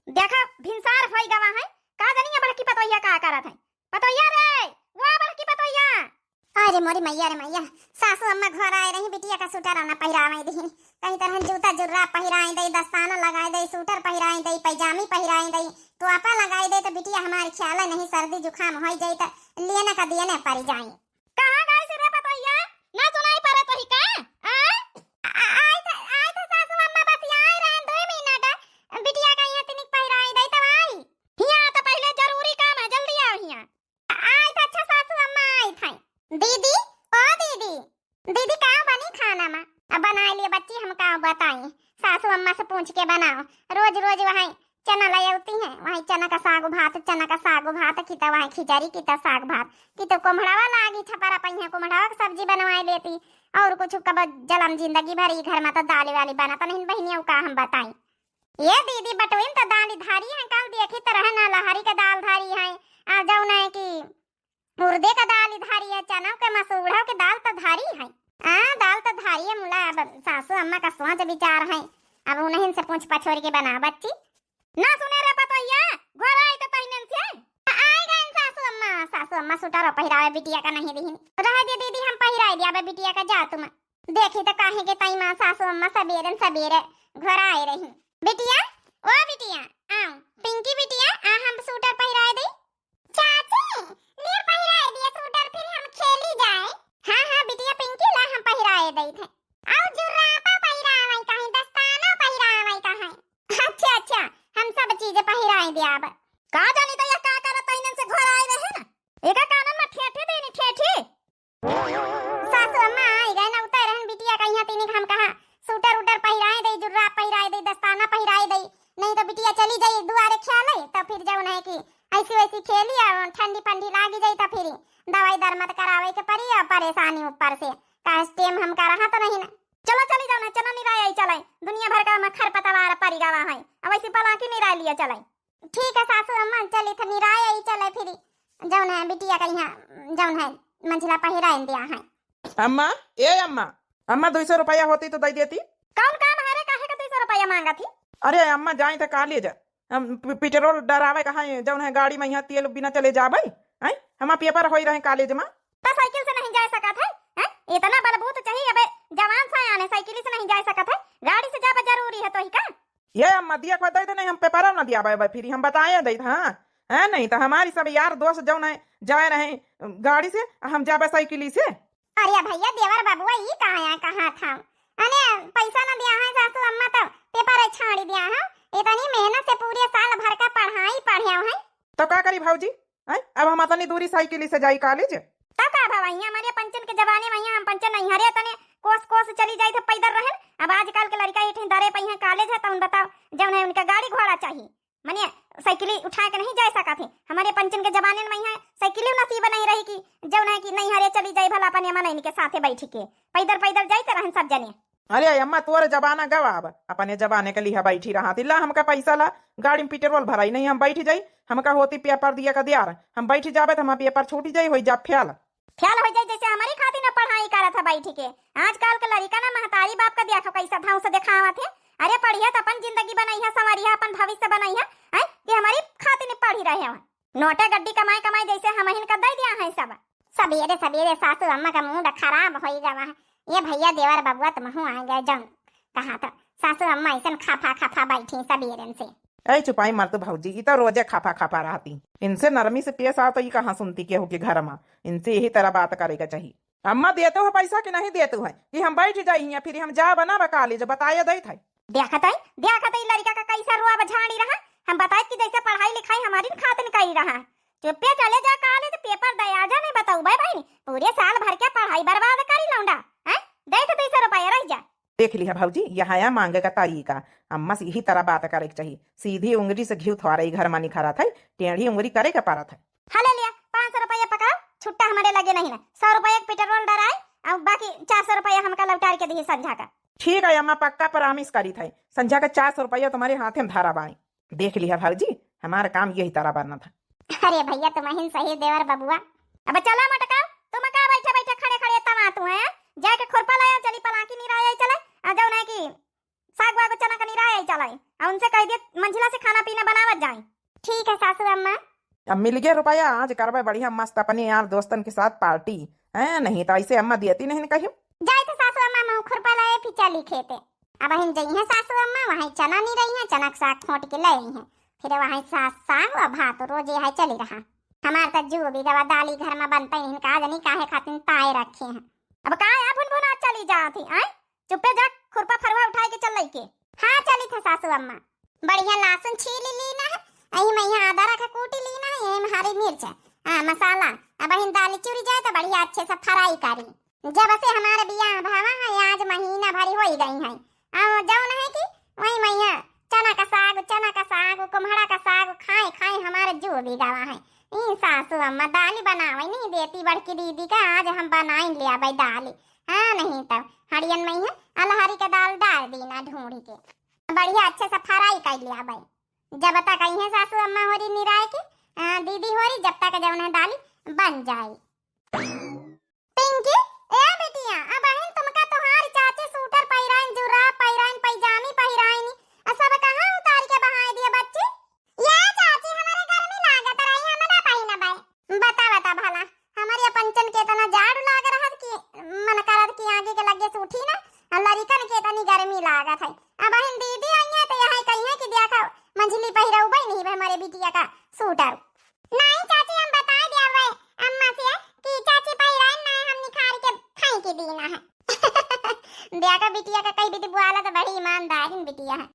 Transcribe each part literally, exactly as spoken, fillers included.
देखा, भिनसार होई गवा है, का जानी ये बड़की पतोहिया का करत है। पतोहिया रे, वो बड़की पतोहिया। अरे मोरी मैया रे मैया, सासू अम्मा घर आए रही, बिटिया का सूटर ना पहिरावे दही, कहीं तरह जूता जुर्रा पहिराए दे, दस्ताना लगाए दे, सूटर पहिराए दे, पैजामी पहिराए दे, टोपा लगाए दे, तो बिटिया हमारी ख्याल नहीं, सर्दी जुकाम हो जाए तो लेने का दिए ने पड़ जाए। कहाँ गई रे पतोहिया? ना सुनाई पड़े तोही का? आ? आ-, आई थे, आई थे सासू अम्मा, बस यहाँ आई रहन दो मिनट। बिटिया का यहाँ तिनिक पहिराई दई तब आई। हियाँ तो पहले जरूरी काम है, जल्दी आओ हियाँ। आई थे, अच्छा सासू अम्मा आई थे। दीदी, ओ दीदी, दीदी का बनी खाना में? अब बनाए लिए बच्ची, हम का बताई, सासू अम्मा से पूछ के बनाओ। रोज रोज वहाँ चना ले आती हैं, वही चना का साग भात, चना का साग भात, किता वही खिचड़ी, किता साग भात, किता कोम्हड़ावा लागी छपरा पहिया, कोम्हड़ावा के सब्जी बनवाए लेती। और कुछ कब जलम जिंदगी भर ई घर में तो दाली वाली बनत नहीं बहिनिया, का हम बताई। ये दीदी बटोइन तो दाली धारी है, कल देखी तो रहे ना लहरी के दाल धारी है, आ जौन है कि उड़दे का दाल धारी है, चना के मसूड़ा के दाल तो धारी है। आ, दाल तो धारी है, मुला अब सासू अम्मा का सोच विचार है, अब उन्हीं से पूछ पछोर के बना बच्ची। ना सुने रे पतोहिया, घर आई तो तहिनन से। आई गए सासू अम्मा, सासू अम्मा सूटर पहिरावे बिटिया का नहीं दिहिन। रह दे दीदी, हम पहिराए दिया बे बिटिया का, जा तुम। देखी तो काहे के तई माँ सासू अम्मा सबेरन सबेरे घर आए रही। बिटिया, ओ बिटिया, आओ। पिंकी बिटिया, आ हम सूटर पहिराए दे। चाची, ले पहिराए दिया सूटर, फिर हम खेली जाए। हाँ, हाँ, बिटिया पिंकी, ला हम पहिराए दई थे। और जुर्राबा पहिरावे कहीं, दस्ताना पहिरावे कहीं। अच्छा, अच्छा, हम सब चीज पहिराए दिया अब। का जानी तो ये का करत इनन से घर आए रहे ना। एका कानन में ठेठी देनी, ठेठी। सासू अम्मा आई गए ना, उतर रहन बिटिया का यहाँ तीनी हम कहा सूटर उटर पहिराए दे, जुर्राब पहिराए दे, दस्ताना पहिराए दे, नहीं तो बिटिया चली जाई दुआरे ख्याले, तो फिर जौन है कि ऐसी वैसी खेली और ठंडी फंडी लागी जाई, तो फिर दवाई दरमत करावे के पड़ी और परेशानी ऊपर से, काहे टेम हम का रहा तो नहीं ना। चलो चली जाओ ना, चलो निराय आई चलाई, दुनिया भर का में खर पतवार परी गवा है, अब ऐसी पलाकी निराय लिया चलाई। ठीक है सासू अम्मा, चली थ निराय आई चले फिर, जौन है बिटिया का यहाँ जौन है मंझला पहिराइन दिया है। अम्मा, ए अम्मा, अम्मा, दुई सौ रुपया होती तो दई देती। कौन काम है रे, काहे का दुई सौ रुपया मांगा थी? अरे अम्मा, जाई थे कॉलेज, हम पि-, पेट्रोल डरावे कहाँ है, जौन है गाड़ी में यहाँ तेल बिना चले जाबे, हैं? हमार पेपर होई रहे कॉलेज में। तो साइकिल से नहीं जा सकत है, हैं? इतना बलबूत चाहिए, अबे जवान सयान है, साइकिल से नहीं जा सकत है, गाड़ी से जाबे जरूरी है तोही का? ये अम्मा, दिया को दे दे, नहीं हम पेपरवा ना दिया बाय, बाय, फिर हम बताए दे था, हैं? नहीं तो हमारी सब यार दोस्त जौन है जाए रहे गाड़ी से, हम जाबे साइकिल से। अरे भैया, देवर बबुआ, ई कहाँ है, कहाँ था? अने पैसा ना दिया है सासू अम्मा, तो पेपर छाड़ी दिया है। इतनी मेहनत से पूरे साल भर का पढ़ाई पढ़े हैं। तो का करी भौजी, हैं? अब हम अतनी दूरी साइकिल से जाई कॉलेज? तब का भवा, यहाँ हमारे पंचन के जमाने में यहाँ हम पंचन नहीं हरे, तने कोस कोस चली जाई थे पैदल रहन। अब आजकल के लड़का इठे दरे पे हैं कॉलेज है, तो उन बताओ, जौन है उनका गाड़ी घोड़ा चाहिए, मने साइकिल उठा के नहीं जा सकत है। हमारे पंचन के जमाने में यहाँ साइकिल नसीब नहीं रही कि जौन है कि नहीं हरे चली जाई भला अपने मनइन के साथे बैठ के पैदल पैदल जाई तो रहन सब जने। अरे अम्मा, तोर जमाना गवा, अब अपने जमाने के लिए बैठी रहा थी, ला हमका पैसा ला, गाड़ी में पेट्रोल भराई नहीं, हम बैठ जाई, हमका होती पेपर दिया का दियार, हम बैठ जाबे तो हमारा पेपर छूट जाई, होई जा फेल। फेल हो जाई, जैसे हमारी खातिर ना पढ़ाई करत है बैठ के। आजकल के लड़का ना महतारी बाप का देखो कैसा धाव से देखावत है। अरे पढ़िया तो अपन जिंदगी बनई है, संवरिया अपन भविष्य बनई है, हैं? कि हमारी खातिर नहीं पढ़ी रहे हैं। नोटे गड्डी कमाए कमाए जैसे हमहिन का दे दिया है सब। सबेरे सबेरे सासू अम्मा का मूड खराब होई गवा है। ये भैया देवर बबुआ तुमहू आ गए जौन कहा तो सासू अम्मा ऐसन खफा खफा बैठी सबेरन से। ऐ चुपाई मत भौजी, ई तो रोजे खफा खफा रहती। इनसे नरमी से पेश आओ तो ई कहाँ सुनती केहू के घर में। इनसे यही तरह बात करे के चाहिए। अम्मा देते हो पैसा कि नहीं देते हो कि हम बैठ जाई हियाँ, फिर हम जाब ना बा कॉलेज, बताए देत है। देखत है, देखत है लड़का का कैसा रोब झाड़ी रहा। हम बताए कि जैसे पढ़ाई लिखाई हमारी खातिर करी रहा। चुप्पे चले जा कॉलेज, पेपर दे आ जा, नहीं बताऊ भाई बहन, पूरे साल भर के पढ़ाई बर्बाद करी लौंडा। हैं? दे तो दुई सौ रुपया रह जा। देख लिहा भौजी, यहाँ या मांगे का तरीका। अम्मा से यही तरह बात करे के चाहिए, सीधी उंगली से घी थोड़ा ही घर में निखरत है, टेढ़ी उंगली करे के परत है। हाँ ले लिया, पाँच सौ रुपया पकाओ, छुट्टा हमारे लगे नहीं ना, सौ रुपया के पेट्रोल डराए और बाकी चार सौ रुपया हमका लौटार के दिए संझा का। ठीक है अम्मा, पक्का प्रॉमिस करी था, संझा का चार सौ रुपया तुम्हारे हाथे में धरा बाई। देख लिहा भौजी, हमारा काम यही तरह बनना था। अरे भैया, तुमहिन सही देवर बबुआ। अब चला मटकाओ, तुम का बैठे बैठे खड़े खड़े तमा तू है, जाके खुरपा लाया, चली पलाकी निराया चले, आ जाओ ना कि साग वाग चना का निराया चले, आ उनसे कह दिए मंझला से खाना पीना बना। ठीक है सासू अम्मा। अब मिल गया रुपया, आज करबे बढ़िया मस्त अपने यार दोस्तन के साथ पार्टी। हैं, नहीं तो ऐसे अम्मा देती नहीं कहीं। जाए तो सासू अम्मा, महू खुरपा लाए, फिर चली खेते। अब हम जइहें सासू अम्मा, वहीं चना नहीं रही हैं, चना के साग खोट के ले आई हैं। फिर वहीं सास साग और भात रोज यह चली रहा। हमार तो जू भी गवा, दाली घर में बनते नहीं, का जनी काहे खातिर ताए रखे हैं। अब का है, भुनभुना चली जात ही, आय? चुप्पे जा, खुरपा फरुआ उठाए के चल लइके। हाँ, चली थे सासू अम्मा। बढ़िया लहसुन छील ली ना है, यही में यहाँ अदरक कूट ली ना है, यही में हरी मिर्च, हाँ, मसाला। अब हम दाली चुरी जाए तो बढ़िया अच्छे से फ्राई करी। जब से हमारे बियाह भवा है, आज महीना भरी होई गई है। अब जौन है कि वही मैया चना का साग, चना का साग, कुम्हड़ा का साग खाए खाए हमारे जू भी गवा है। ई सासू अम्मा दाली बनावे नहीं देती बड़की दीदी का, आज हम बनाई ले आबे दाली। हाँ, नहीं तो हड़ियन में है अलहरी के दाल डाल दी ना ढूंढी के, बढ़िया अच्छे से फ्राई कर ले आबे। जब तक आई है सासू अम्मा होरी निराय की, आ, दीदी होरी, जब तक जौन है दाली बन जाए। पिंकी, ए बिटिया, अब अहिन तुमका तोहार चाची सूटर पहिराइन, जुर्रा पहिराइन, पैजामी पहिराइन, आ सब कहाँ उतार के बहाए दिया बच्ची? ये चाची, हमारे गर्मी लागत रही, हम ना पहिनबै। बता, बता भला, हमारे पंचन के इतना जाड़ लाग रहत कि मन करत कि आगे के लगे सूठी ना, आ लड़िकन के इतनी गर्मी लागत है। अब अहिन दीदी आई है तो यहाँ कही है कि देखा, मंझली पहिरौबै नहीं हमारे बिटिया का सूटर। नहीं चाची, हम बताए दिया हुए अम्मा से कि चाची पहिराइन ना, हम निखार के फेंक दीना है। देखा बिटिया का कही दीदी बुआला तो बड़ी ईमानदारिन बिटिया है।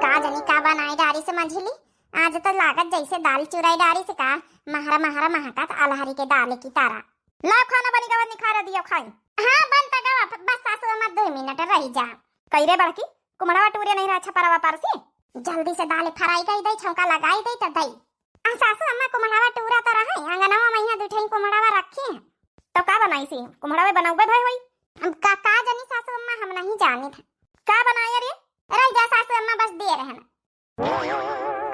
का जनी का बनाई डारी से मंझली, आज तो लागत जैसे दाल चुराई डारी से का, महरा महरा महकत अलहरी के दाल की तारा। लाओ खाना बनी गवा, निखार दियो खाई। हाँ बन तो गवा, बस सासू अम्मा दो मिनट रही जा। कई रे बड़की, कुमड़वा टूरे नहीं रहा छपरवा पर से। जल्दी से दाल फ्राई कर दे, छौंका लगाई दे तो दई। आ सासू अम्मा, कुमड़ावा टूरा तो रहे, अंगनवा में यहाँ दुठई कुमड़ावा रखी है। तो का बनाई सी? कुमड़ावे बनौबे भय होई। अब का, का जानी सासू अम्मा, हम नहीं जानी था। का बनाए रे? रह जा सासू अम्मा, बस दे रहन।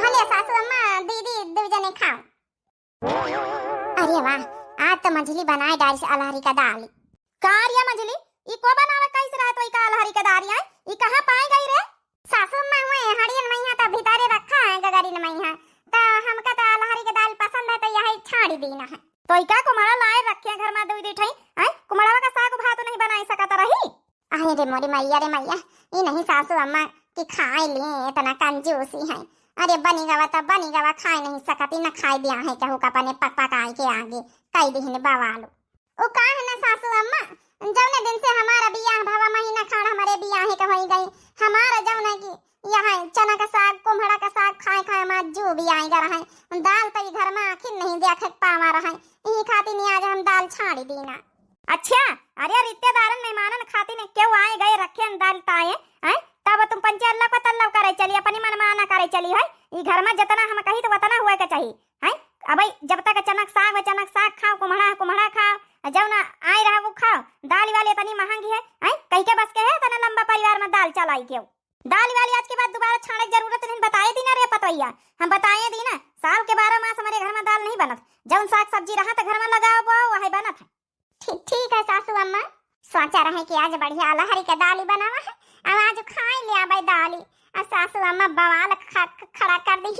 हले सासू अम्मा, दीदी दू जने खाओ। अरे वाह, आज तो मझली बनाए डाल से अलहरी का दाल। का रे मझली, ई को बनावे कैसे रहा तो ई का अलहरी का दाल है? ई कहाँ पाए गई रे? सासू अम्मा हुए हड़ियन मैया तो भीतरे रखा है गगरिन मैया, तो हमका तो अलहरी के दाल पसंद है तो यही छाड़ी दीना है। तो ई का कुमड़ा लाए रखे घर में दुई दुई ठई, हैं? कुमड़वा का साग भात नहीं बनाई सकत रही? अरे रे मोरी मैया रे मैया, ई नहीं सासू अम्मा कि खाए लिए इतना कंजूसी है। अरे बनी गवा तो बनी गवा, खाए नहीं सकती, न खाए दिया है केहू का अपने पक पकाए के आगे, कई दिहन बवालो। ओ का है ना सासू अम्मा, जौने दिन से हमारा बियाह भवा महीना खाड़ हमारे बियाहे के होई गई, हमारा जौन है कि यहाँ चना का साग, कुम्हड़ा का साग खाए खाए हमार जू भी आई गा रहे। दाल तो ई घर में आखिर नहीं देखे के पावा रहे, यही खातिर नहीं आज हम दाल छाड़ी दीना। अच्छा, अरे रिश्तेदारन मेहमानन खातिर ने क्यों आए गए रखे न दाल ताए, हैं? तब तुम पंचे अल्लाह को तल्लाव करे चली, अपनी मनमाना करे चली है। ई घर में जितना हम कही तो उतना हुए के चाहिए। हैं? अबे जब तक चनक साग व चनक साग खाओ, कुम्हड़ा कुम्हड़ा खाओ, जौन आए रहा वो खाओ, दाल वाली इतनी महंगी है, हैं? कही के बस के है इतना लंबा परिवार में दाल चलाई क्यों? दाल वाली आज के बाद दोबारा छाने की जरूरत नहीं, बताए दी ना रे पतोहिया, हम बताए दी ना, साल के बारह मास हमारे घर में दाल नहीं बनत, जौन साग सब्जी रहा तो घर में लगाओ बोओ वही बनत है। ठीक, ठीक है सासू अम्मा, सोचा रहे कि आज बढ़िया अलहरी के दाल ही बनावा है, अब आज खाए ले आबे दाल ही। आ सासू अम्मा बवाल ख-, ख-, खड़ा कर दी,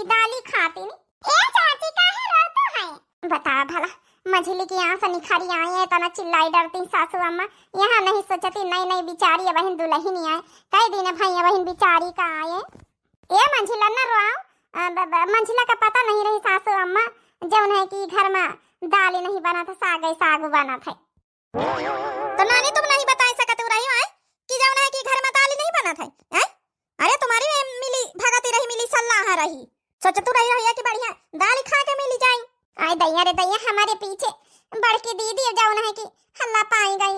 ई दाल ही खाती नी। ए चाची, काहे रोता है? बता भला, मझली की आंस निखरी आए, इतना चिल्लाई डरती सासू अम्मा। यहाँ नहीं सोचती, नई नई बिचारी बहिन दुल्हन आए, कई दिन भैया बहिन बिचारी का आए। ए मंझिला न रोआओ, अ, ब-, ब-, मंझिला का पता नहीं रही सासू अम्मा, जौन है कि घर में दाल ही नहीं बनत है, साग ही साग बनत है। तो नानी तुम नहीं बताई सकत हो रही हो, आय? कि जौन है कि घर में दाल ही नहीं बनत है, आय? अरे तुम्हारी में मिली भगती रही, मिली सलाह रही, सोचतू रही रही कि बढ़िया दाल खा के मिली जाई। आय दैया रे दैया, हमारे पीछे बड़की दीदी जौन है कि हल्ला पाई गई।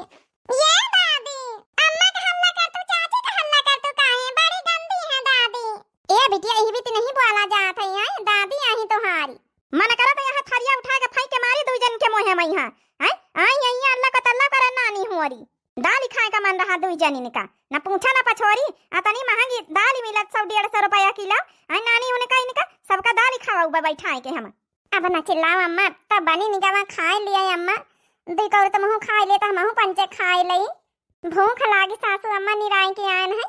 ये दादी, अम्मा का हल्ला कर तू, चाची का हल्ला कर तू, काहे बड़ी गंदी है दादी। ए बिटिया, यही भी तो नहीं बोला जात है, आय दादी आई तुम्हारी। मन करत यहाँ थरिया उठा के फेंक के मारी दुई जन के मुँहे में यहाँ। हैं? आई, आई, अल्लाह को तल्ला करे नानी हुआरी। दाल ही खाए का मन रहा दुई जनिन का। न पूछा न पछोरी, अतनी महंगी दाल ही मिलत सौ डेढ़ सौ रुपया किलो। आई नानी उनका इनका सबका दाल ही खावा उबा बैठाए के हम। अब न चिल्लाओ अम्मा, तब बनी निगवा खाए लिए अम्मा। दुई कौर तुमहू खाए ले तो हमहू पंचे खाए ले। भूख लागी सासू अम्मा निराई के आयन है।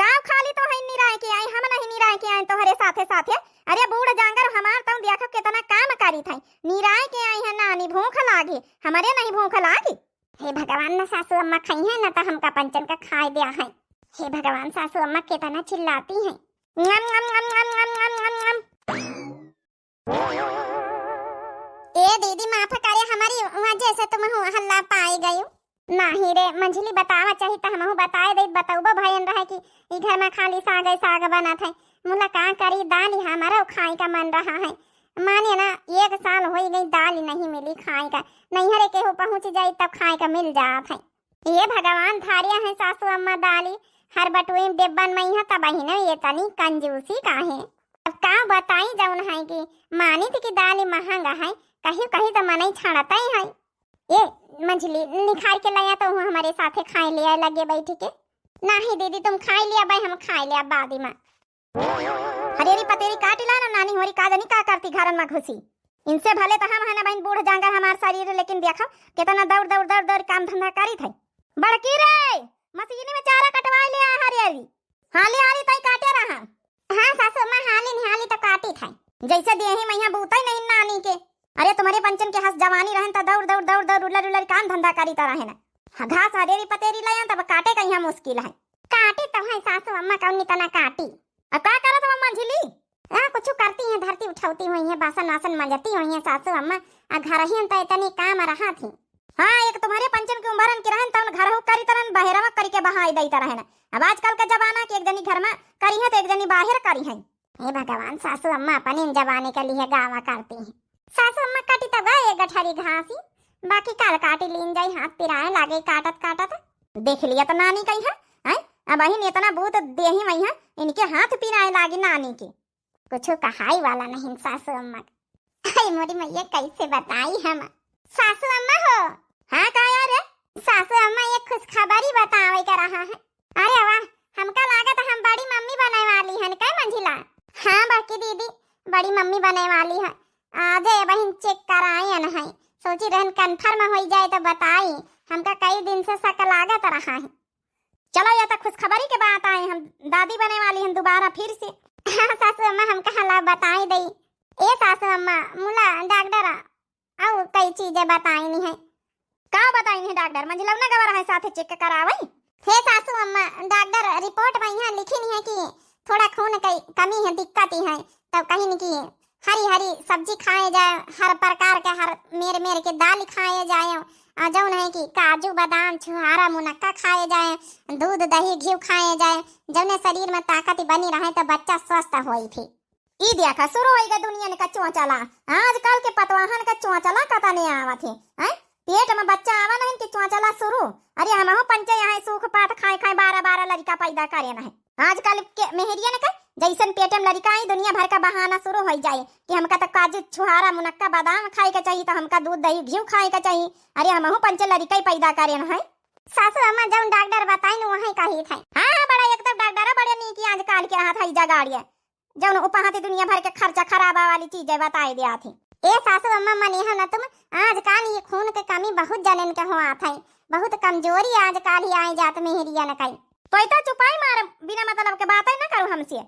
का खाली तोहई निराय के आई, हम नहीं निराय के आई तोहरे साथे साथे। अरे बूढ़ जांगर हमार तउ देखो केतना काम करित है, निराय के आई है नानी, भूख लागी, हमरे नहीं भूख लागी। हे भगवान, न सासू अम्मा खइहैं, न त हमका पंचन का खाए द्या है। हे भगवान, सासू अम्मा केतना चिल्लाती हैं। ए दीदी, माफ करे, हमरी वजह से तुमहू हल्ला पाई गयू। नाही रे मंझली, बतावा चाही त हमहू बताए देत, बतउबो भयन रहे कि ई घर मा खाली सागे साग बनत है। मुला का करी, दाल ही हमरो खाए का मन रहा है। माने ना, एक साल होई गई, दाल ही नहीं मिली खाए का। नैहरे केहू पहुँच जाई तब खाए का मिल जात है। ये भगवान धारिया है सासू अम्मा दाली, हर बटुई में डेब्बन में है, तब बहिनो ये तनी कंजूसी काहे। अब का बताई, जउन है कि मानित कि दाली महंगा है, कहीं कहीं तो मनई छाड़ते है। ए मंझली, निखार के लाया तो हूँ हमरे साथे खाए लिया लगे बैठ के। नाही दीदी, तुम खाए लिया भाई, हम खाए लिया बाद में। हरेरी पतेरी काटी ला ना नानी, होरी का जनी का करती घरन में घुसी। इनसे भले तो हम है ना बहन बूढ़ जांगर हमार शरीर, लेकिन देखो केतना दौड़ दौड़ दौड़ दौड़ काम धंधा करी थे। बड़की रे, मशीन में चारा कटवाए ले आ हरेरी। हाली हाली तई काटे रहा। हाँ सासू अम्मा, हाली निहाली तो काटी थे। जैसे देही मैया बूते नहीं नानी के। अरे तुम्हरे पंचन के हंस जवानी रहन त दौड़ दौड़ दौड़ दौड़ उलर उलर काम धंधा करी त रहन। हाँ, घास हरेरी पतेरी लायन तब काटे कहीं मुश्किल है। काटी तो है सासू अम्मा, कौन इतना काटी। अब का करत हो मंझली? हाँ, कुछ करती हैं, धरती उठौती हुई हैं, बासन वासन मंजती हुई हैं सासू अम्मा। आ घर ही तो इतनी काम रहा थी। हाँ, एक तुम्हरे पंचन के उम्रन के रहन तौन घर हो करी तरन, बहेरवा करी के बहाई दई तरहन। अब आजकल के जमाना के एक जनी घर में करी है तो एक जनी बाहर करी है। हे भगवान, सासू अम्मा अपने जमाने के लिए गावा करती हैं। सासू अम्मा काटी तब गए गठरी घासी, बाकी काल काटी लीन जाई, हाथ पिराए लागे काटत काटत। देख लिया तो नानी कही है, हैं? अब अहिन इतना बूत देही वही है, इनके हाथ पिराए लागे नानी के। कुछ कहाई वाला नहीं सासू अम्मा। आई मोरी मैया, कैसे बताई हम। सासू अम्मा हो। हाँ, का यार? सासू अम्मा, एक खुशखबरी बतावे के रहा है। अरे वाह, हमका लागत हम बड़ी मम्मी बने वाली हन, कै मंझिला? हाँ बड़की दीदी, बड़ी मम्मी बने वाली है। आजे बहिन चेक करायन है, सोची रहन कन्फर्म होई जाए तो बताई, हमका कई दिन से शक लागत रहा है। चलो, या तो खुशखबरी के बात आए, हम दादी बने वाली हम दोबारा फिर से। हाँ सासू अम्मा, हम कहा ला बताई दई। ए सासू अम्मा, मुला डॉक्टर अउ कई चीजें बताई नहीं है। का बताई नहीं डॉक्टर? मंझिलवना गवा रहे साथे चेक करावई। हे सासू अम्मा, डॉक्टर रिपोर्ट में यहाँ लिखी नहीं है कि थोड़ा खून की कमी है, दिक्कत ही है, तो कहीं नहीं कि हरी हरी सब्जी खाए जाए, हर प्रकार के हर मेर मेर के दाल खाए जाए, और जौन है कि काजू बादाम छुहारा मुनक्का खाए जाए, दूध दही घी खाए जाए, जौने शरीर में ताकत बनी रहे तो बच्चा स्वस्थ होई थी। ई देखा, शुरू होई गए दुनिया का चोचला। आजकल के पतवाहन का चोचला कतने आवत है, हैं? पेट में बच्चा आवा नहीं कि चोचला शुरू। अरे हमहू पंचे यहाँ सूख पात खाए खाए बारह बारह लड़का पैदा करे ना है। आजकल के मेहरियन के जैसन पेट में लड़का आई, दुनिया भर का बहाना शुरू हो जाए कि हमका तो काजू छुहारा मुनक्का बादाम खाए के चाहिए, तो हमका दूध दही घी खाए के चाहिए। अरे हमहू पंचे लड़का ही पैदा करे ना है। सासू अम्मा जौन डॉक्टर बताइन वही कही थे। हाँ हाँ, बड़ा एकदम डॉक्टर बड़े नीक आजकल के रहा था जगाड़िए। जौन उपहाती दुनिया भर के खर्चा खराबा वाली चीजें बताई दिया थी। ए सासू अम्मा, मनिहा न तुम, आजकल ये खून के कमी बहुत जनन के होआत है, बहुत कमजोरी आजकल ही आए जात मेहरियन कई। तो इतना चुपाई मार, बिना मतलब के बातें न करो हमसे,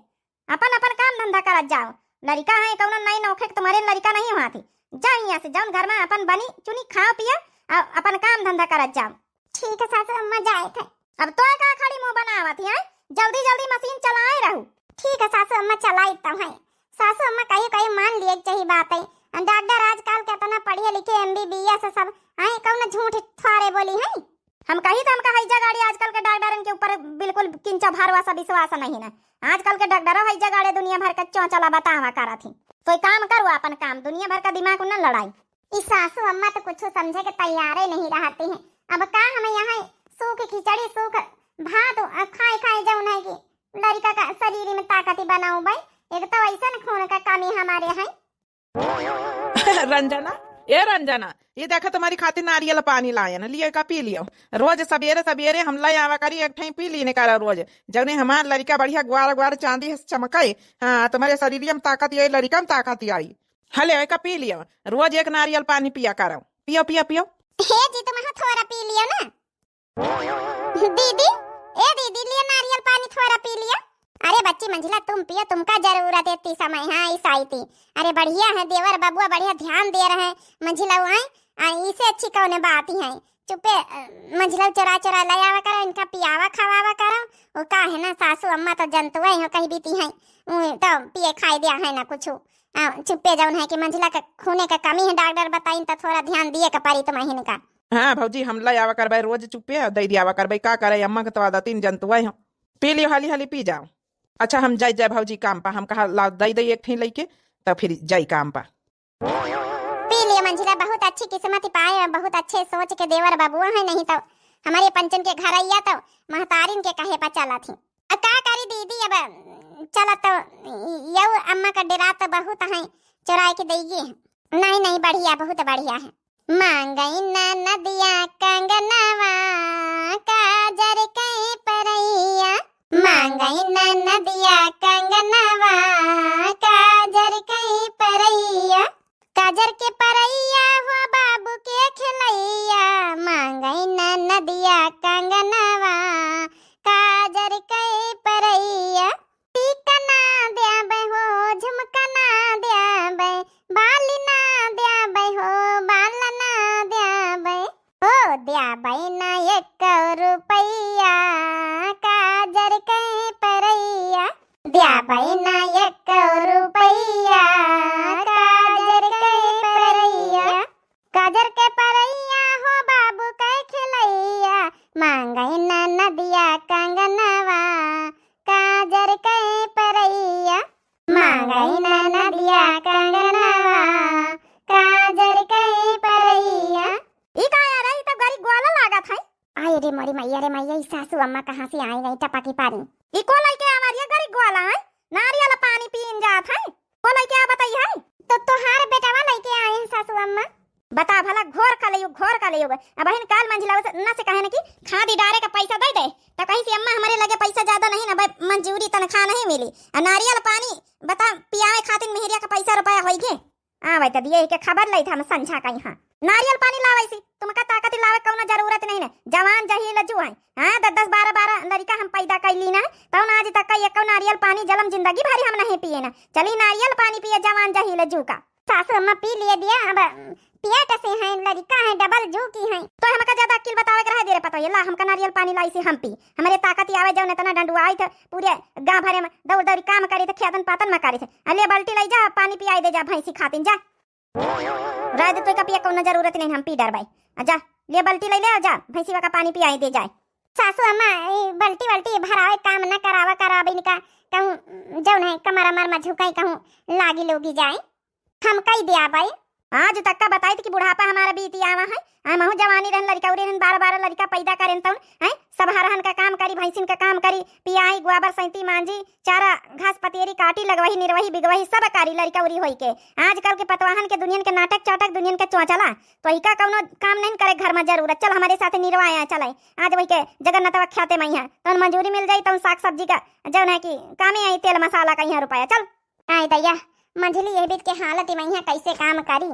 अपन अपन काम धंधा करत जाओ। लड़का है कौनो नहीं नौखे के तुम्हारे लड़का नहीं हुआ थी। जा यहाँ से, जौन घर में अपन बनी चुनी खाओ पिया, और अपन काम धंधा करत जाओ। ठीक है सासू अम्मा, जाए थे। अब तो का खड़ी मुंह बनावत है, जल्दी जल्दी मशीन चलाए रहू। ठीक है सासू अम्मा, चलाई तो है। सासू अम्मा कही कही मान लिए के चाहिए बात है। डॉक्टर आजकल के इतना पढ़े लिखे एमबीबीएस सब, आए कौन झूठ थोड़े बोली है। हम कही तो हमका हैजा गाड़ी आजकल के डॉक्टरन के ऊपर बिल्कुल किंचा भरोसा विश्वास नहीं ना। आजकल के डॉक्टरों हैजा गाड़े दुनिया भर के चौचला बतावा करत ही। तो एक काम करो, अपन काम, दुनिया भर का दिमाग न लड़ाई। ई सासू अम्मा तो कुछ समझे के तैयारे नहीं रहती हैं। अब का हम यहाँ सूख खिचड़ी, सूख भात, अ, खाए खाए जौन है कि लड़का का शरीर में ताकत बनाऊ भाई। एक तो ऐसन खून का कमी हमारे है। रंजना, ए रंजना, ये देखा तुम्हारी खातिर नारियल पानी लायन, लिए का पी लियो। रोज सबेरे सबेरे हम ले आवा करी, एक ठई पी लीने करा रोज। जौने हमार लड़का बढ़िया ग्वार ग्वार चांदी से चमके, हाँ, तुम्हारे शरीर में ताकत आई, लड़का में ताकत आई। हले, एका पी लियो, रोज एक नारियल पानी पिया करो। पियो, पियो, पियो। हे जी, तुम थोड़ा पी लियो ना। दीदी, ए दीदी, लिया नारियल पानी थोड़ा पी लिया। अरे बच्ची मंझिला, तुम पियो, तुमका जरूरत है इतनी समय, हाँ, इस आई थी। अरे बढ़िया है देवर बबुआ, बढ़िया ध्यान दे रहे हैं मंझिला, आए, आ, इसे अच्छी कौन बात ही है। चुप्पे, अ, मंझिला चोरा चोरा ले आवा करो, इनका पियावा खवावा करो। वो का है ना, सासू अम्मा तो जनतुआ ही हो कहीं बीती हैं, वो तो पिए खाए दिया है ना कुछ। आ, चुप्पे जौन है कि मंझिला के खूने के कमी है, डॉक्टर बताइन तो थोड़ा ध्यान दिए के परी तुम्हें इनका। हाँ भौजी, हम ले आवा करबे रोज चुप्पे, दे दियावा करबे, का करे, अम्मा के तो आदत ही जनतुआ ही हो। पी लियो, हाली हाली पी जाओ। अच्छा, हम जाई जाए भौजी काम पा, हम कहा ला दे दे एक ठे लइके, तो फिर जाई काम पा। पी लियो मंझिला, बहुत अच्छी किस्मत ही पाए, बहुत अच्छे सोच के देवर बबुआ है, नहीं तो हमारे पंचन के घर आइया तो महतारिन के कहे पर चला थी। अब का करी दीदी, अब चला तो यऊ अम्मा का डेरा तो बहुत है, चुराए के देइए। नहीं नहीं, बढ़िया, बहुत बढ़िया है। मांगई ना नदिया कंगनवा, काजर के परैया। मांगई ना नदिया कंगनवा, काजर के परैया। काजर के परैया हो बाबू के खेलैया। मांगई ना नदिया कंगनवा, काजर के परैया। टीका ना द्याबै हो, झुमका ना द्याबै, बाली ना द्याबै हो, बाला ना द्याबै। हो द्याबै ना एक रुपैया, काजर के परैया। द्याबै ना एक रुपैया, काजर के परैया। काजर के परैया हो बाबू के खेलैया, मांगै ना नदिया कंगनवा, काजर के परैया। मांगै ना नदिया कंगनवा, काजर के परैया। ई का यार, ई तो गरी ग्वाला लागत है। आय रे मोरी मैया रे मैया, ई सासू अम्मा कहाँ से आई गई टपकी पारी? ई को लइके आवा रे गरी ग्वाला है? नारियल पानी पीन जात है। को लइके आ बताई है? तो तोहार बेटवा लइके आए हैं सासू अम्मा। बता भला, घोर कलयुग, घोर कलयुग। अबहिन काल मंझिला से, न से कहे न कि खादी डारे का पैसा दे दे, तो कही से अम्मा हमरे लगे पैसा ज्यादा नहीं ना, भाई मंजूरी तनख्वाह नहीं मिली। आ नारियल पानी बता पियावे खातिर मेहरिया का पैसा रुपया होई गे। आवे त दिए के खबर लई था हम संझा का यहाँ। नारियल पानी लावे सी, तुमका ताकत लावे कौनो जरूरत नहीं ने। जवान जहील जू है। हाँ, दस दस बारह बारह लड़िका हम पैदा कर ली ना, तौन आज तक का एको नारियल पानी जलम जिंदगी भरी हम नहीं पिए ना। चली नारियल पानी पिए जवान जहील जू का। सासू अम्मा पी लिए दिया, अब पिया कैसे हैं, लड़िका है, डबल जू की हैं। तो हमका ज्यादा अक्किल बतावे के रहे दे रे पतोहिया, ला हमका नारियल पानी लाई से हम पी। हमरे ताकत ही आवे जौन इतना डंडुआई थे, पूरे गाँव भरे में दौड़ दौड़ी काम करी थे, खेतन पातन में करी थे। आ ले बाल्टी लाई जा, पानी पियाई दे जा भैंसी खातिन जा। राय दे, तोय का पिया कौनो जरूरत नहीं, हम पी डरबाई। आ जा, ले बाल्टी ले ले, आ जा, भैंसीवा का पानी पियाई दे जाए। सासू अम्मा, ई बाल्टी वाल्टी भरावे काम न करावा, करावे इनका, कहूँ जौन है कमर अमर में झुकाई, कहूँ लागी लोगी जाए, हम कई दिया बाई। आज तक का बताई थी कि बुढ़ापा हमारा बीती आवा है, हम हूँ जवानी रहन, लड़िका उरी रहन, बारह बारह लड़िका पैदा करेन तौन, हैं, सब हरहन का काम करी, भैंसिन का काम करी, पियाई, गोबर सैंती, मांजी, चारा, घास पतेरी काटी, लगवही, निरवही, बिगवही, सब करी लड़िका उरी होई के। आजकल के पतवाहन के दुनियन के नाटक चाटक, दुनियन के चोचला, तो इका कौनो काम नहीं करे घर में जरूरत। चल हमरे साथे निरवाया चले, आज वही के जगन्नाथवा ख्याते में ही है, तौन मंजूरी मिल जाई, तौन साग सब्जी का जौन है कि कामे आई, तेल मसाला का यहाँ रुपया। चल। आय दैया, मंझली ये बीत के हालत में यहाँ कैसे काम करी?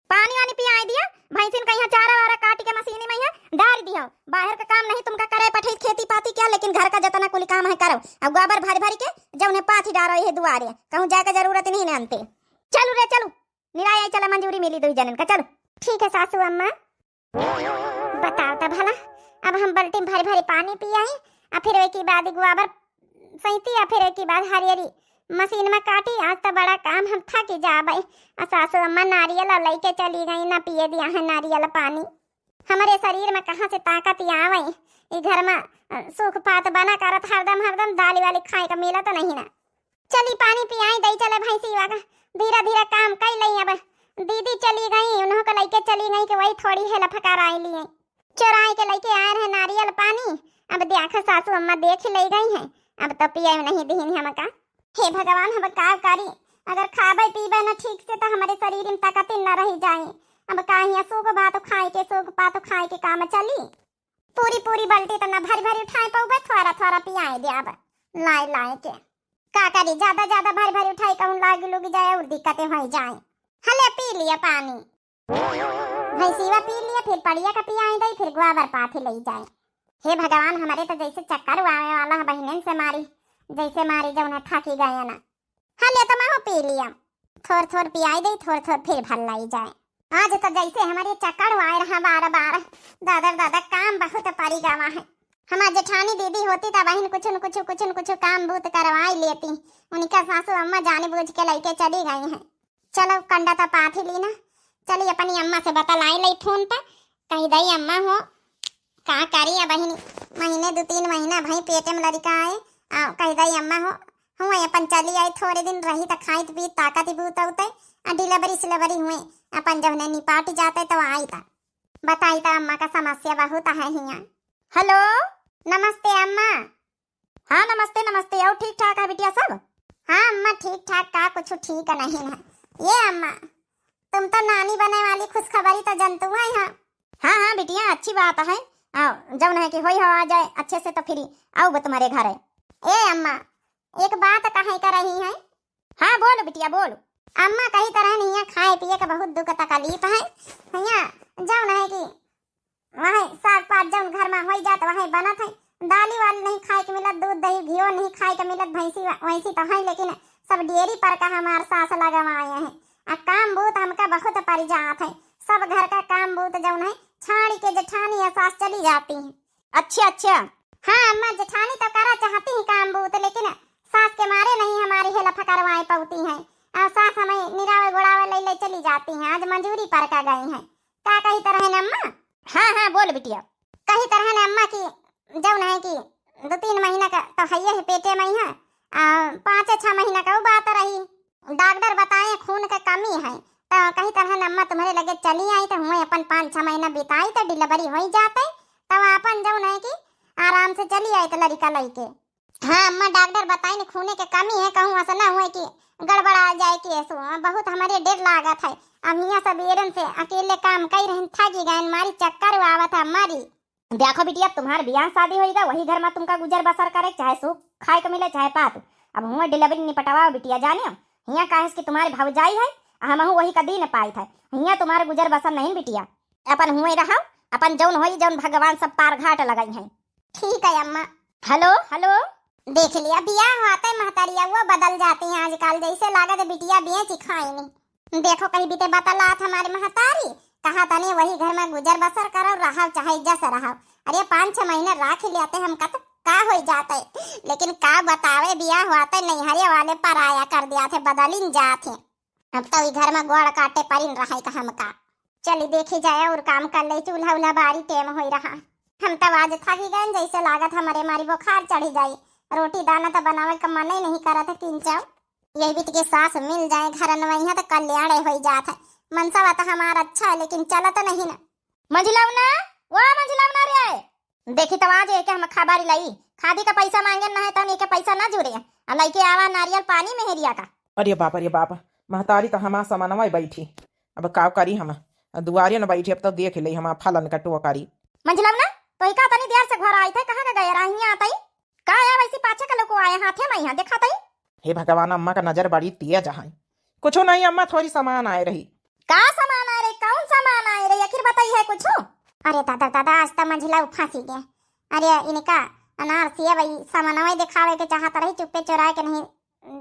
पानी वानी पियाई दिया, भैंसिन का यहाँ चारा वारा काट के मशीनी में यहाँ डार दिया। बाहर का काम नहीं तुमका करे पठई, खेती पाती क्या, लेकिन घर का जतना कुल काम है करो। अब गोबर भर भर के जौने पाथी डारो ये दुआरे, कहूँ जाए का जरूरत नहीं ना अंते। चलू रे चलू, निराय आई चला, मंजूरी मिली दुई जनन का, चलू। ठीक है सासू अम्मा। बताओ त भला, अब हम बाल्टी में भरी भरी पानी पियाई, आ फिर एक ही बाद गोबर सैती, आ फिर एक ही बाद हरियरी मशीन में काटी। आज त बड़ा काम, हम थक जाबे। आ सासू अम्मा नारियल अब लइके चली गई, ना पिए दिया है नारियल पानी। हमरे शरीर में कहाँ से ताकत आवे? ई घर में, अ, सूख पात बना करत, हरदम हरदम दाली वाली खाए का मिला तो नहीं ना। चली पानी पियाई दई चले भैंसीवा का, धीरे धीरे काम कई लई। अब दीदी चली गई, उन्हों को लइके चली गई कि वही थोड़ी हेला फकार आई लिए। चोराई के लइके आए रहे नारियल पानी। अब देखा सासू अम्मा देख ले गई हैं, अब तो पिए नहीं दीन हमका। हे भगवान, हम का करी? अगर खाबे पीबे न ठीक से तो हमारे शरीर में ताकत न रह जाए। अब का हियाँ सूख भात खाए के, सूख पात खाए के काम चली? पूरी पूरी बाल्टी तो ना भरी भरी उठाए पाउबे, थोड़ा थोड़ा पियाए दे अब लाए लाए के। का करी, ज्यादा ज्यादा भरी भरी उठाई कहूँ लाग लुग जाए और दिक्कतें हो जाए। हले पी लिया पानी। भैंसीवा पी लिया, फिर पड़िया का पियाई दई, फिर गोबर पाथी ले जाए। हे भगवान, हमरे तो जैसे चक्कर आवे वाला है बहिनन से मारी, जैसे मारी जौन है थाकी गए ना। हाँ, ले तो मैं हो पी लिया, थोर थोर पियाई दे, थोर थोर फिर भर लाई जाए। आज तो जैसे हमरे चक्कर आए रहा बार बार, दादा दादा काम बहुत परी गवा है। हमार जेठानी दीदी होती तो बहिन कुछ न कुछ, कुछ न कुछ काम बूत करवाई लेती। उनका सासू अम्मा जाने बूझ के लइके चली गई हैं। चलो, कंडा तो पाथ ही ली ना। चली, अपनी अम्मा से बतलाई लई फोन पे, कही दई, "अम्मा हो, का करी अब बहिनी, महीने दो तीन महीना भई पेटे में लड़िका आए, आ कही दई, अम्मा हो, हुए अपन चली आई, थोरे दिन रही त खाइत पीत ताकत ही बूत उते, आ डिलीवरी सिलीवरी हुए, अपन जब ने निपाट जाते तो आई ता।" बताई ता अम्मा का समस्या बहुत है हियाँ। हेलो, नमस्ते अम्मा। हाँ, नमस्ते, नमस्ते। और ठीक ठाक है बिटिया सब? हाँ अम्मा, ठीक ठाक का, कुछ ठीक नहीं है। ये अम्मा, तुम तो नानी बने वाली खुशखबरी तो जनतु है। हाँ, हाँ, हाँ बिटिया, अच्छी बात है। आ, जौन है कि होई हो आ जाए अच्छे से तो फिर आऊ बा तुम्हारे घर है। ए अम्मा, एक बात कहे का रही है। हाँ, बोल बिटिया, बोल। अम्मा, कही तरह नहीं है, खाए पिए का बहुत दुख तकलीफ है। हियाँ जौन है कि वही साग पात जौन घर में होई जात, वही बनत है। दाली वाली नहीं खाए के मिलत, दूध दही घियो नहीं खाए के मिलत, भैंसी वा-, वैसी तो है, लेकिन सब डेयरी पर का हमार सास लगवाए हैं। आ काम बूत हमका बहुत परि जात है। सब घर का काम बूत जौन है, छाड़ी के जेठानी या सास चली जाती हैं। अच्छा, अच्छा। हाँ अम्मा, जेठानी तो करा चाहती हैं काम बूत, लेकिन सास के मारे नहीं हमारी हेल्प करवाए पाती हैं। और सास हमें निरावे गुड़ावे ले ले चली जाती हैं। आज मजूरी पर का गई हैं। का कही तरह है अम्मा? हाँ, हाँ, बोल बिटिया। कही तरह है अम्मा कि जौन है कि दो तीन महीना का तो है ही पेटे में ही है, आ, पाँच छह महीना का वो बात रही। डॉक्टर बताए खून के कमी है, तो कही तरह है अम्मा तुम्हारे लगे चली आई तो हुए अपन पाँच छह महीना बिताई तो डिलीवरी हो ही जाते, तब अपन जौन है कि आराम से चली आई तो लड़िका लइके। हाँ अम्मा, डॉक्टर बताइन खूने के कमी है, कहूँ ऐसा ना हुए कि गड़बड़ा जाए केस। बहुत हमरे डर लागत है। अब हियाँ सबेरन से अकेले काम कई रहन, थाकी गयन, मारी चक्कर आवत है मारी। देखो बिटिया, तुम्हार बियाह शादी होइगा, वही घर में तुमका गुजर बसर करे, चाहे सुख खाए के मिले, चाहे पाप। अब हुआ डिलीवरी निपटवाओ बिटिया, जानियो। हियाँ काहे कि तुम्हारे भौजाई है, आ हमहू वही का दिन पाइत है। हियाँ तुम्हारे गुजर बसर नहीं बिटिया। अपन हुए रहो, अपन जौन होई, जौन भगवान सब पार घाट लगाई हैं। ठीक है अम्मा। हेलो, हेलो। देख लिया, बियाह होते महतारिया वो बदल जाती हैं आजकल, जैसे लागत बिटिया बेच खाइनी। देखो कहीं बीते बतलात हमारे महतारी, कहा तनी वही घर में गुजर बसर करो, रहो चाहे जस रहो। अरे पाँच छह महीने राख लेते हम कत का हो जाते, लेकिन का बतावे बियाह होते नैहरे वाले पराया कर दिया थे, बदलिन जात हैं। अब तो ई घर में गोड़ काटे परिन रहे का हमका। चली देखी जाए और काम कर ले, चूल्हा उल्हा बारी टेम होई रहा। हम तो आज थकी गए, जैसे लागत हमरे मारी बुखार चढ़ी जाई। रोटी दाना तो बनावे का मन ही नहीं करत है किंचौ। यही बीत के सास मिल जाए घर में, यहाँ तो कल्याण होई जात है। मनसवा तो हमार अच्छा है, लेकिन चलत नहीं ना। मंझिलौना, वो मंझिलौना रे। देखी तब आज एके हम खबर लई, खादी का पैसा मांगे ना है, तन एके पैसा ना जुरे। आ लइके आवा नारियल पानी मेहरिया का। अरे बाप, अरे बाप, महतारी तो हमार समनवा बैठी, अब का करी हम? दुआरे न बैठी, अब तो देख ले हमार फलन का टोकरी। मंझिलौना, तो ही का तनी देर से घर आई थे, कहाँ का गए रही? आते ही का है वैसी पाछे का लोग आए हाथे में यहाँ देखा तई। हे भगवान, अम्मा का नजर बड़ी तेज है। कुछ नहीं अम्मा, थोड़ी सामान आए रही। का सामान आए रही? कौन सामान आए रही? आखिर बताई है कुछ? अरे दादा, दादा, आज तो मंझिला फंसी गए। अरे इनका अनार सेब ई सामानवा दिखावे के चाहत रही, चुप्पे चोराए के नहीं,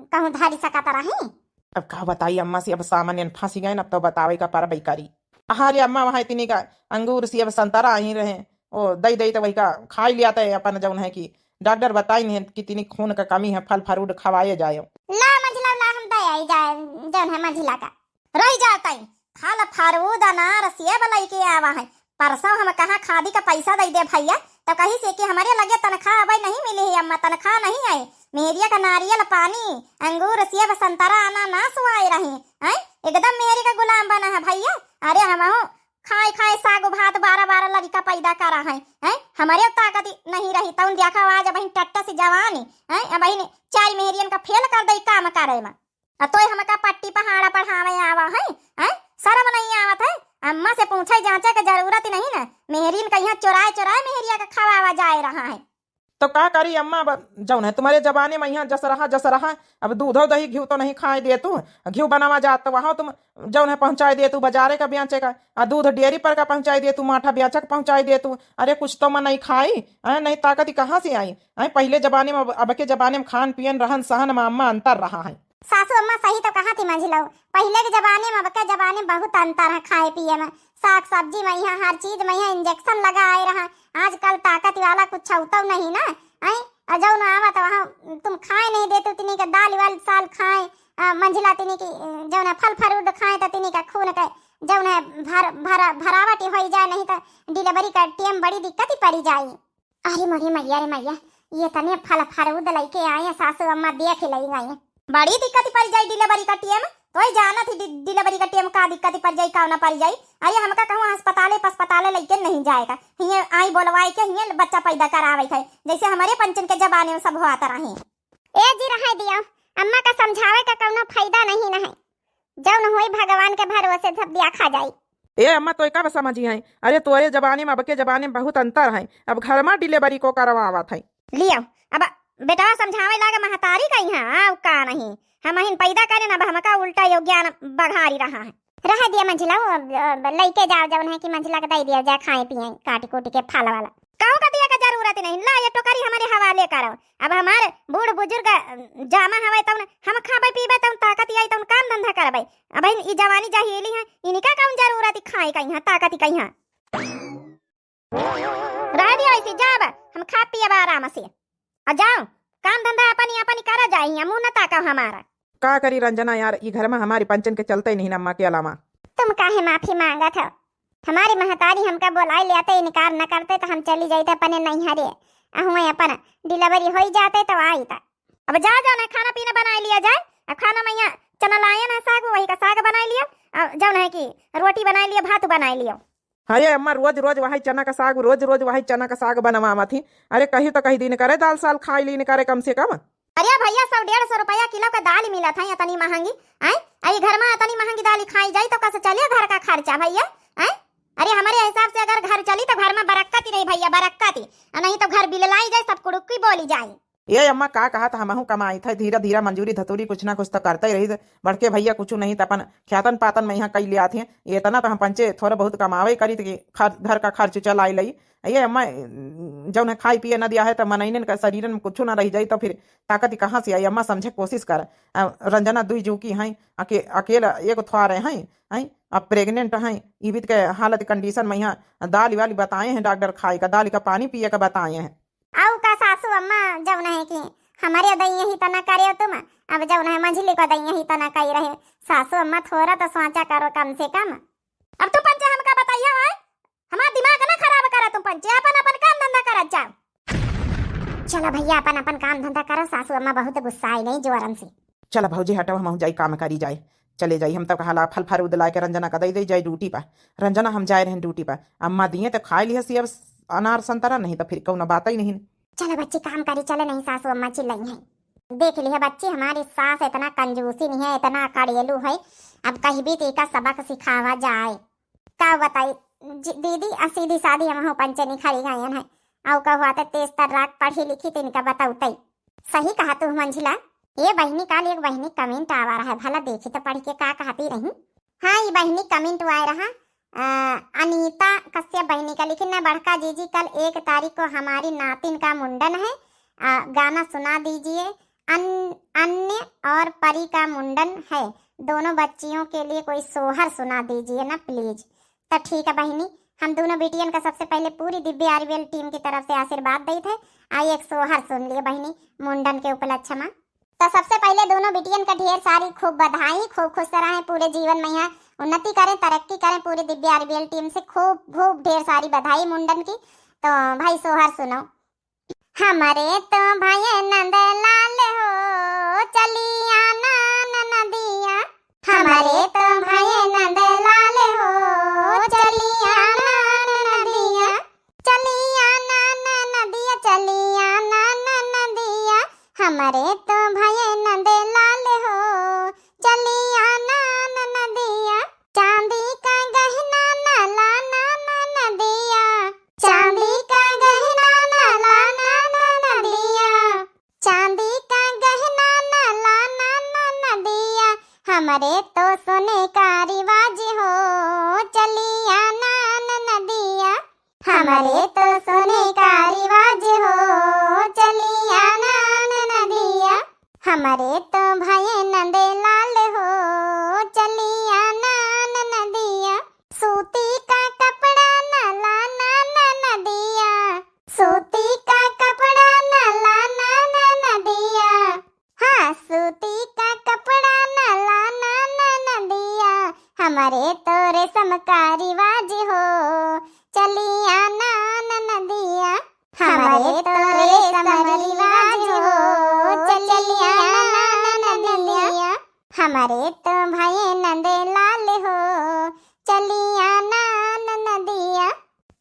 कहूँ धरी सकत रही। अब का बताई अम्मा से, अब सामान फंसी गए, अब तो बतावे का परबई करी। अरे अम्मा, वहाँ इतनी का अंगूर सेब संतरा आई रहे, ओ दई दई तो वही का खाई लिया था अपन, जौन है कि डॉक्टर बताई नहीं कि इतनी खून का कमी है, फल फ्रूट खवाए जाए। ला मंझिला, ला हम दे आई जाए, जौन है मंझिला का। रही जाता है, फल फ्रूट अनार सेब लइके आवा है। परसों हम कहा खादी का पैसा दे दे भैया, तो कही से कि हमरे लगे तनख्वाह अबे नहीं मिली है अम्मा, तनख्वाह नहीं आए। मेहरिया का नारियल पानी, अंगूर सेब संतरा अनानास आए रही, हैं? एकदम मेहरी का गुलाम बना है भैया। अरे हमहू खाए खाए साग भात, बारह बारह लड़िका पैदा करा है, हैं? हमरे ताकत नहीं रही, तौन देखा आज अबहिन टट्टा से जवानी, हैं? अबहिन चार मेहरियन का फेल कर दई काम करे में। आ तोय हमका पट्टी पहाड़ा पढ़ावे आवा है, हैं? शर्म नहीं आवत है? अम्मा से पूछे जांचे के जरूरत नहीं ना। मेहरिन कहिया चोराए चोराए मेहरिया के खवावा जाए रहा है। तो का करी अम्मा, अब जौन है तुम्हरे जमाने मा इहाँ जस रहा, जस रहा, अब दूधो दही घिउ तो नहीं खाए देतू, घिउ बनावा जात तो वहाँ तुम जौन है पहुँचाए देतू बजारे का बेचे का, आ दूध डेयरी पर का पहुँचाए देतू, माठा बेचे का पहुँचाए देतू। अरे कुछ तो मन नहीं खाई, हैं, नहीं ताकत ही कहाँ से आई, हैं? पहिले जमाने मा अब, अब के जमाने मा खान पियन रहन सहन मा अम्मा अंतर रहा है। सासू अम्मा सही तो कहत ही मंझिलऊ, पहिले के जमाने मा अब के जमाने मा बहुत अंतर है खाए पिए मा, साग सब्जी मा इहाँ हर चीज मा इहाँ injection लगाए रहा, आजकल ताकत वाला कुछ छौतौ नहीं ना, हैं? और जौन आवत वहाँ तुम खाए नहीं देतू, तिनी के दाल वाल साल खाए, आ, मंझिला तिनी की, अ, जौन है फल fruit खाए तो तिनी का खून के जौन है भर, भरा, भरावटी होई जाए, नहीं तो delivery का time बड़ी दिक्कत ही पड़ी जाई। अरे मोरी मैया रे मैया, ये तने फल fruit लइके आए हैं, सासू अम्मा देख ही लई गई। बड़ी दिक्कत ही पड़ जाई delivery का time, तो ही जानत ही डि-, delivery का time का दिक्कत ही पड़ जाई, का ना पड़ जाई। अरे हमका कहूँ अस्पताले पस्पताले लइके नहीं जाएगा, हिये आई बोलवाए के हिये बच्चा पैदा करावे है, जैसे हमारे पंचन के जमाने मा सब होत रहे। ए जी, रहे दियो, अम्मा का समझावे का कौनो फायदा नहीं न है, जौन होई भगवान के भरोसे सब देखा जाई। ए अम्मा, तोय का समझी है? अरे तोरे जमाने मा अब के जमाने मा बहुत अंतर है, अब घर मा delivery को करवावत है। लियो, अब बेटवा समझावे लागे महतारी का इहाँ, आउ का नहीं, हमहिन पैदा करे न, अब हमका उल्टा यो ज्ञान बघारी रहा है। रहे दिया मंझिला, वो, अब, अब लइके जाओ जौन है कि मंझिला के दे दिया जाए खाए पिए काटी कूटी के फल वाला। कहूँ का दिया का जरूरत नहीं, ला ये टोकरी हमरे हवाले करो। अब हमार बूढ़ बुजुर्ग, अ, जामा हवे तौन हम खाबे पीबे तौन ताकत आई तौन काम धंधा करबे। अब इन ई जवानी जहीली है, इनका कौन जरूरत ही खाए का इहाँ ताकत ही का इहाँ। रह दिया ऐसे, जाब हम खा पियब आराम से। आ जाओ, काम धंधा अपन ही, अपन ही करा जाए, हियाँ मुँह न ताका हमारा। का करी रंजना यार, ई घर मा हमारी पंचन के चलते ही नहीं अम्मा के अलावा। तुम काहे माफी मांगत हो? हमारी महतारी हमका बोलाए ले आते, इनकार न करते तो हम चली जाते अपने नैहरे, अहुए अपन delivery होई जाते तो आई था। अब जा, जौन है खाना पीना बनाए लिया जाए, आ खाना मा इहाँ चना लायन है साग, वही का साग बनाए लिया, आ जौन है कि रोटी बनाए लिया, भात बनाए लिया। अरे अम्मा, रोज रोज वही चना का साग, रोज रोज वही चना का साग बनवावत ही। अरे कहीं तो कहीं दिन करे दाल साल खाई लीन करे कम से कम। अरे भैया, सौ डेढ़ सौ रुपया किलो का दाल मिलत है इतनी महंगी, आय? अरे घर मा इतनी महंगी दाल खाई जाई तो कैसे चले घर का खर्चा भैया, आय? अरे हमारे हिसाब से अगर घर चली तो घर मा बरक्कत ही रही भैया, बरक्कत ही, आ नहीं तो घर बिललाई जाए, सब कुड़ुक्की बोली जाए। ए अम्मा, का कहत, हमहूँ कमाइत है, धीरे धीरे मंजूरी धतूरी कुछ ना कुछ तो करते रही। बड़के भैया कुछ नहीं तो अपन ख्यातन पातन मा इहाँ कई लियात हैं। इतना तो हम पंचे थोड़ा बहुत कमावे करी तो कि खर-, घर का खर्च चलाई लई। ए अम्मा, जौन है खाई पिए न दिया है तो मनइनन का शरीरन मा कुछ ना रह जाई तो फिर ताकत ही कहाँ से आई? अम्मा समझे कोशिश कर। अ, रंजना दुई जूकी हैं, अके-, अकेला एक थ्वारे हैं, हैं, अब pregnant हैं, इबित के हालत condition मा इहाँ दाल वाल बताए हैं डॉक्टर, खाए का, दाल का पानी पिए का बताए हैं। अउ का सासू अम्मा, जौन है कि हमरे दइया ही तना करे तुम, अब जौन है मंझली को दइया ही तना कई रहे। सासू अम्मा थोड़ा तो सोचा करो कम से कम। अब तू पंचे हमका बताइया है, हमार दिमाग ना खराब करा तुम पंचे, अपन अपन काम धंधा करत जाओ। चलो भैया, अपन अपन काम धंधा करो, सासू अम्मा बहुत गुस्साई नहीं जोरन से। चलो भौजी हटो, हमहूँ जाई काम करी जाए। चले जाई, हम तो कहा ला फल फरूद लाए के रंजना का दे दे जाए ड्यूटी पर। रंजना हम जाए रहन ड्यूटी पर, अम्मा दिए तो खाए लिहसी अब अनार संतरा, नहीं तो फिर कौनो बात ही नहीं। चलो बच्ची काम करी, चले नहीं सासू अम्मा चिल्लाई हैं। देख लिया बच्ची, हमारी सास इतना कंजूसी नहीं है, इतना कड़ेलू है, अब कहीं भी तो इका सबक सिखावा जाए। का बताई जी, दीदी, आ सीधी सादी हमहू पंचनी खड़ी गयन है। आउ कहवा ते तेज तर्राक पढ़ी लिखी तो इनका बतौतई। सही कहा तू मंझिला। ए बहिनी, काल एक बहिनी comment आवा रहा है, भला देखी तो पढ़ के का कहती रही। हाँ, ई बहिनी comment आए रहा, अ, अनीता कश्यप बहिनी का लिखी, "न बड़का जीजी, कल एक तारीख को हमारी नातिन का मुंडन है, अ, गाना सुना दीजिए।" अन-, अन्य और परी का मुंडन है, दोनों बच्चियों के लिए कोई सोहर सुना दीजिए ना please। तो ठीक है बहिनी, हम दोनों बिटियन का सबसे पहले पूरी दिव्य आरबीएल team की तरफ से आशीर्वाद देत है। आई एक सोहर सुन लिए बहिनी मुंडन के उपलक्ष्य में। तो सबसे पहले दोनों बिटियन का ढेर सारी खूब बधाई, खूब खुश रहें, पूरे जीवन में यहाँ उन्नति करें, तरक्की करें। पूरी दिव्य आरबीएल team से खूब खूब ढेर सारी बधाई मुंडन की। तो भाई सोहर सुनो। हमरे तो भये नंद लाल हो, चलिया ना ननदिया। हमरे तो भये नंद लाल हो, चलिया ना ननदिया। चलिया ना ननदिया, चलिया ना ननदिया। हमरे तो भये नंद लाल हो, चलिया ना ननदिया। चांदी का गहना ना लाना ननदिया, चांदी का गहना ना लाना हमरे तो सुने का रिवाज हो, चलिया ना ननदिया। हमरे तो सुने का रिवाज हो, चलिया ना ननदिया। हमरे तो भये नंदे लाल हो, चलिया ना ननदिया। सूती का कपड़ा न लाना ननदिया, सूती का कपड़ा न लाना ननदिया। हाँ, सूती का कपड़ा न लाना ननदिया, हमरे तो रेशम का रिवाज हो, चलिया ना ननदिया। हमरे तो रेशम रिवाज हो, चलिया ना ननदिया। हमरे तो भये नंदे लाल हो, चलिया ना ननदिया।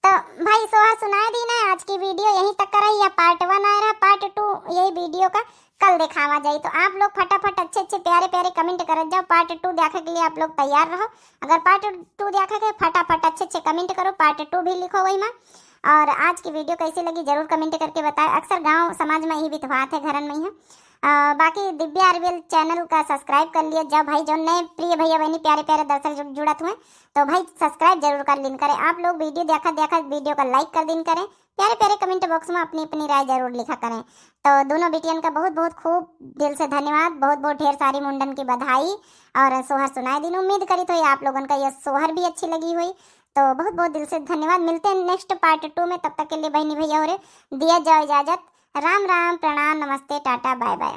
तो भाई सोहर सुनाए दी ना, आज की वीडियो यहीं तक रही। या पार्ट वन आए रहा, पार्ट टू यही वीडियो का कल दिखावा जाई। तो आप लोग फटाफट अच्छे अच्छे प्यारे प्यारे कमेंट करत जाओ। पार्ट टू देखे के लिए आप लोग तैयार रहो। अगर पार्ट टू देखे के, फटाफट अच्छे अच्छे कमेंट करो, पार्ट टू भी लिखो वही में। और आज की वीडियो कैसी लगी जरूर कमेंट करके बताएं। अक्सर गाँव समाज में यही बितवात है, घरन में ही है। अ, बाकी दिव्या आरवीएल चैनल का सब्सक्राइब कर लिया जाओ भाई, जो नए प्रिय भैया बहनी प्यारे प्यारे दर्शक जुड़, जुड़त हुए तो भाई सब्सक्राइब जरूर कर लीन करें। आप लोग वीडियो देखत देखत वीडियो का लाइक कर दीन करें, प्यारे प्यारे कमेंट बॉक्स में अपनी अपनी राय जरूर लिखा करें। तो दोनों बेटियन का बहुत बहुत खूब दिल से धन्यवाद, बहुत बहुत ढेर सारी मुंडन की बधाई और सोहर सुनाए दीन। उम्मीद करी तो ये आप लोगन का ये सोहर भी अच्छी लगी हुई। तो बहुत बहुत दिल से धन्यवाद। मिलते हैं नेक्स्ट पार्ट टू में। तब तक के लिए बहनी भैया हो रे दिया जाओ इजाजत। राम राम, प्रणाम, नमस्ते, टाटा, बाय बाय।